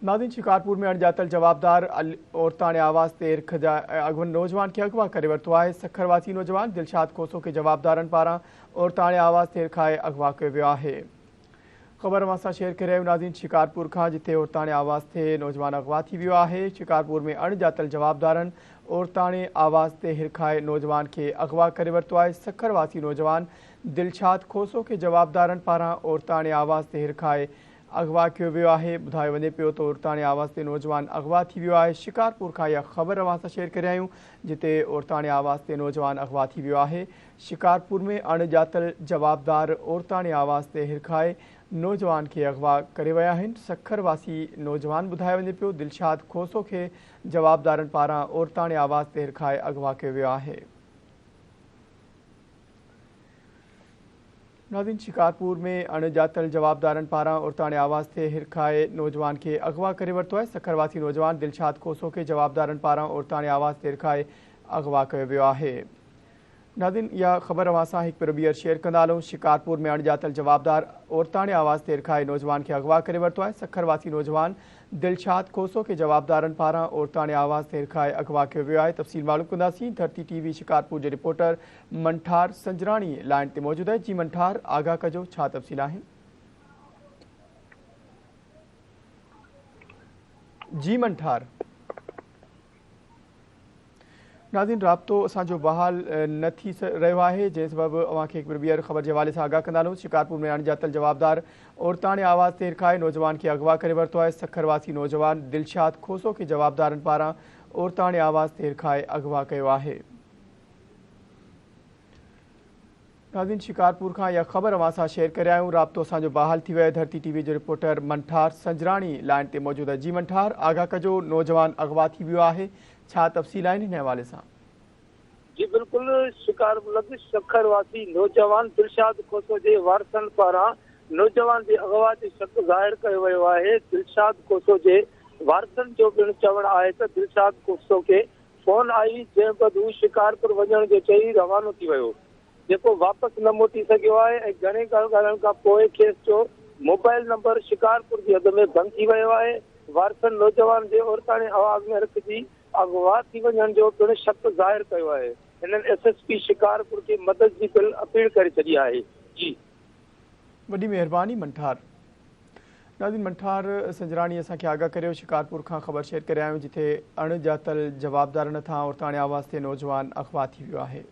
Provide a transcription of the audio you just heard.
ناظرين شڪارپور ۾ اڻڄاتل جوابدار عورتاڻي آواز تي اغون نوجوان کي اغوا ڪري ورتو آهي. سکر واسي نوجوان دلشاد کوسو کي جوابدارن پاران عورتاڻي آواز تي رکائي اغوا ڪيو ويو آهي. خبر اوهان سان شيئر ڪري رهيا آهيون ناظرين شڪارپور کان جتي عورتاڻي آواز تي نوجوان اغوا ٿي ويو آهي. شڪارپور ۾ اڻڄاتل جوابدارن عورتاڻي آواز تي هرکائي نوجوان کي اغوا ڪري ورتو آهي. سکر واسي نوجوان دلشاد کوسو کي جوابدارن پاران عورتاڻي آواز تي هرکائي اغوا ڪيو ويو آهي، ٻڌايو وڃي پيو ته عورتاڻي آواز تي نوجوان اغوا ٿي ويو آهي، شڪارپور کان اها خبر اوهان سان شيئر ڪري آهيون جتي عورتاڻي آواز تي نوجوان اغوا ٿي ويو آهي، شڪارپور ۾ اڻ ڄاتل جوابدار عورتاڻي آواز تي هرکائي نوجوان کي اغوا ڪري ويا آهن، سکر واسي نوجوان ٻڌايو وڃي پيو دلشاد کوسو کي جوابدارن پاران عورتاڻي آواز تي هرکائي اغوا ڪيو ويو آهي. ناظرين شڪارپور ۾ اڻ ڄاتل جوابدارن پاران عورتاڻي آواز تي هرکائي نوجوان کي اغوا ڪري ورتو آهي، سکر واسي نوجوان دلشاد کوسو کي جوابدارن پاران عورتاڻي آواز تي هرکائي اغوا ڪيو ويو آهي. ناظرين اها خبر اوهان سان هڪ ڀيرو ٻيهر شيئر ڪندا هلون شڪارپور ۾ اڻ ڄاتل جوابدار عورتاڻي آواز تي هرکائي نوجوان کي اغوا ڪري ورتو آهي، سکر واسي نوجوان دلشاد کوسو کي جوابدارن پاران عورتاڻي آواز تي هرکائي اغوا ڪيو ويو آهي، تفصيل معلوم ڪنداسين، ڌرتي ٽي وي شڪارپور جي رپورٽر منٺار سنجراڻي لائين تي موجود آهي، جي منٺار آگاهه ڪجو ڇا تفصيل آهن؟ جي منٺار. ناظرين رابطو اسان جو بحال نه ٿي رهيو آهي جنهن سبب اوهان کي هڪ ڀيرو ٻيهر خبر جي حوالي سان آگاهه ڪندا هلون شڪارپور ۾ اڻڄاتل جوابدار عورتاڻي آواز تي هرکائي نوجوان کي اغوا ڪري ورتو آهي سکر واسي نوجوان دلشاد کوسو کي جوابدارن پاران عورتاڻي آواز تي هرکائي اغوا ڪيو آهي. ناظرين شڪارپور کان اها خبر اوهان سان شيئر ڪري آيون رابطو اسان جو بحال ٿي ويو آهي ڌرتي ٽي وي جو رپورٽر منٺار سنجراڻي لائين تي موجود آهي جي منٺار آگاهه ڪجو نوجوان اغوا ٿي ويو آهي ڇا تفصيل آهن هن حوالي سان. جي بلڪل شڪارپور لڳ سکر واسي نوجوان دلشاد کوسو جي وارثن پاران نوجوان جي اغوا جو شڪ ظاهر ڪيو ويو آهي دلشاد کوسو جي وارثن جو پڻ چوڻ آهي ته دلشاد کوسو کي فون آئي جنهن بعد هو شڪارپور وڃڻ جو چئي روانو ٿي ويو جيڪو واپس نه موٽي سگهيو آهي ۽ گهڻي ڳالهه ڳالهائڻ کان پوء کيس جو موبائل نمبر شڪارپور جي حد ۾ بند ٿي ويو آهي وارثن نوجوان جي عورتاڻي آواز ۾ رکجي اغوا ٿي وڃڻ جو پڻ شڪ ظاهر ڪيو آهي هنن ايس ايس پي شڪارپور کي مدد جي پڻ اپيل ڪري ڇڏي آهي جي. وڏي مهرباني منٺار. ناظرين منٺار سنجراڻي اسان کي آگاهه ڪريو شڪارپور کان خبر شيئر ڪري آيون جتي اڻ ڄاتل جوابدارن هٿان عورتاڻي آواز تي نوجوان اغوا ٿي ويو آهي.